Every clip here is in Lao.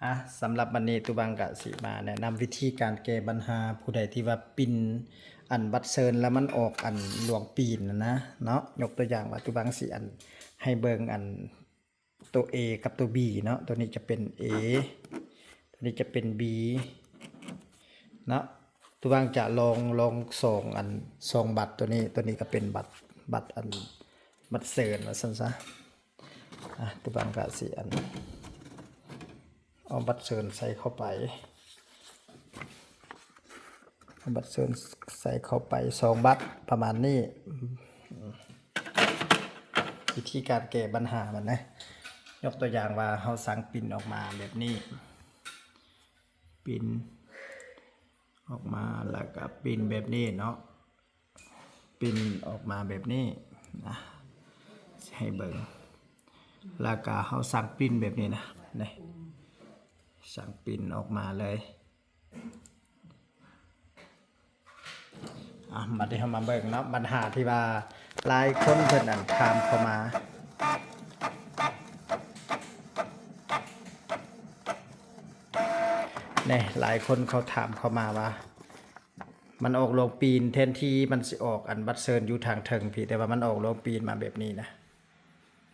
ອ່ະ ສຳລັບວັນນີ້ ຕູບັງກະຊິມາແນະນຳວິທີການແກ້ບັນຫາ ຜູ້ໃດທີ່ວ່າປິ່ນອັນບັດເຊີນ ແລ້ວມັນອອກອັນຫຼວງປີນນະເນາະ. ຍົກຕົວຢ່າງວ່າ ຕູບັງຊິອັນໃຫ້ເບິ່ງອັນໂຕ A ກັບໂຕ B ເນາະ. ໂຕນີ້ຈະເປັນ A ໂຕນີ້ຈະເປັນ B ເນາະ. ຕູບັງຈະລອງ ລອງສອງອັນ ສອງບັດ. ໂຕນີ້ ໂຕນີ້ກະເປັນບັດ ບັດອັນ ບັດເຊີນວ່າຊັ້ນຊະ. ອ່ະ ຕູບັງກະຊິອັນ ເອົາບັດເຊີນໃສ່ເຂົ້າໄປ ເອົາບັດເຊີນໃສ່ເຂົ້າໄປສອງບັດປະມານນີ້. ວິທີການແກ້ບັນຫາມັນນະ ຍົກຕົວຢ່າງວ່າເຮົາສັ່ງປິ່ນອອກມາແບບນີ້ ປິ່ນອອກມາ ແລ້ວກະປິ່ນແບບນີ້ເນາະ. ປິ່ນອອກມາແບບນີ້ນະ ໃຫ້ເບິ່ງ ແລ້ວກະເຮົາສັ່ງປິ່ນແບບນີ້ນະ ນີ້ ສັ່ງປິ່ນອອກມາເລີຍ. ອ່ະ ບັດນີ້ເຮົາມາເບິ່ງເນາະ ບັນຫາທີ່ວ່າຫຼາຍຄົນເພິ່ນອັນຖາມເຂົ້າມາ ນີ້ ຫຼາຍຄົນເຂົາຖາມເຂົ້າມາວ່າ ມັນອອກຫຼວງປີນ ແທນທີ່ມັນຊິອອກອັນບັດເຊີນຢູ່ທາງເທິງພີ້ ແຕ່ວ່າມັນອອກຫຼວງປີນມາແບບນີ້ນະ.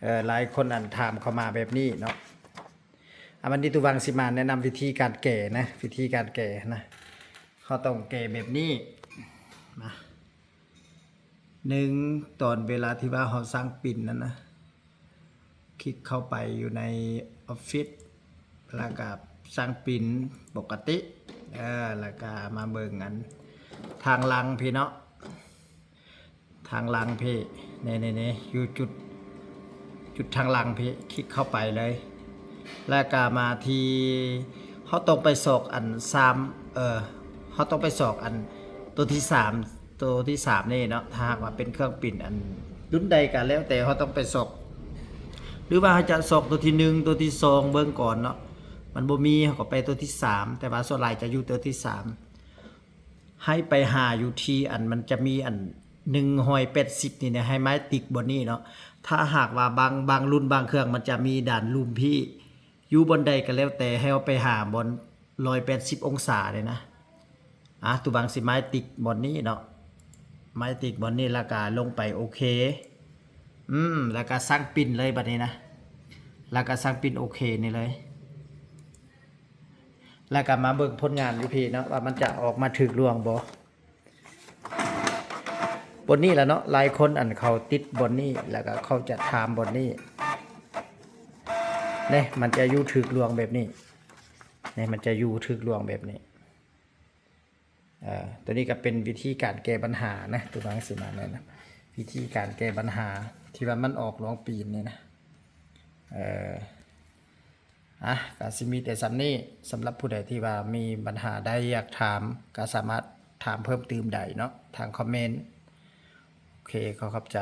ເອີ ຫຼາຍຄົນອັນຖາມເຂົ້າມາແບບນີ້ເນາະ. ອາ ວັນນີ້ຕູບັງຊິມາແນະນຳວິທີການແກ້ນະ ວິທີການແກ້ນະ ເຮົາຕ້ອງແກ້ແບບນີ້ນະ. ໜຶ່ງ ຕອນເວລາທີ່ວ່າເຮົາສັ່ງປິ່ນນັ້ນນະ ຄລິກເຂົ້າໄປຢູ່ໃນອອບຟິດ ແລ້ວກະສັ່ງປິ່ນປົກກະຕິ ເອີ ແລ້ວກະມາເບິ່ງອັນທາງຫຼັງພີ້ເນາະ ທາງຫຼັງພີ້ ນີ້ໆໆ ຢູ່ຈຸດ ຈຸດທາງຫຼັງພີ້ ຄລິກເຂົ້າໄປເລີຍ. ແລ້ວກະມາທີ່ ເຮົາຕ້ອງໄປຊອກອັນສາມ ເອີ ເຮົາຕ້ອງໄປຊອກອັນໂຕທີສາມ ໂຕທີສາມນີ້ເນາະ. ຖ້າຫາກວ່າເປັນເຄື່ອງປິ່ນອັນລຸ້ນໃດກະແລ້ວແຕ່ ເຮົາຕ້ອງໄປຊອກ ຫຼືວ່າເຮົາຈະຊອກໂຕທີໜຶ່ງ ໂຕທີສອງເບິ່ງກ່ອນເນາະ. ມັນບໍ່ມີ ເຮົາກະໄປໂຕທີສາມ ແຕ່ວ່າສ່ວນຫຼາຍຈະຢູ່ໂຕທີສາມ. ໃຫ້ໄປຫາຢູ່ທີ່ອັນ ມັນຈະມີອັນໜຶ່ງຮ້ອຍແປດສິບນີ້ນະ ໃຫ້ໄມ້ຕິກບ່ອນນີ້ເນາະ. ຖ້າຫາກວ່າບາງ ບາງລຸ້ນບາງເຄື່ອງມັນຈະມີດ້ານລຸ່ມພີ້ ຢູ່ບ່ອນໃດກະແລ້ວແຕ່ ໃຫ້ເຮົາໄປຫາບ່ອນຮ້ອຍແປດສິບອົງສາເດ້ນະ. ອ່ະ ຕູບັງຊິໄມ້ຕິກບ່ອນນີ້ເນາະ ໄມ້ຕິກບ່ອນນີ້ ແລ້ວກະລົງໄປໂອເຄ ອືມ ແລ້ວກະສັ່ງປິ່ນເລີຍບັດນີ້ນະ ແລ້ວກະສັ່ງປິ່ນໂອເຄນີ້ເລີຍ. ແລ້ວກະມາເບິ່ງຜົນງານຢູ່ພີ້ເນາະ ວ່າມັນຈະອອກມາຖືກລວງບໍ່. ບ່ອນນີ້ລະເນາະ ຫຼາຍຄົນອັນເຂົາຕິດບ່ອນນີ້ ແລ້ວກະເຂົາຈະຖາມບ່ອນນີ້ ນີ້ ມັນຈະຢູ່ຖືກລວງແບບນີ້ ນີ້ ມັນຈະຢູ່ຖືກລວງແບບນີ້. ເອີ ໂຕນີ້ກະເປັນວິທີການແກ້ບັນຫານະ ຕູບັງຊິມາແນະນຳ ວິທີການແກ້ບັນຫາທີ່ວ່າມັນອອກຫຼວງປີນນີ້ນະ. ເອີ ອ່ະ ກະຊິມີແຕ່ສ່ຳນີ້. ສຳລັບຜູ້ໃດທີ່ວ່າມີບັນຫາໃດຢາກຖາມ ກະສາມາດຖາມເພີ່ມຕື່ມໄດ້ເນາະ ທາງຄອມເມັນ. ໂອເຄ ຂໍຂອບໃຈ.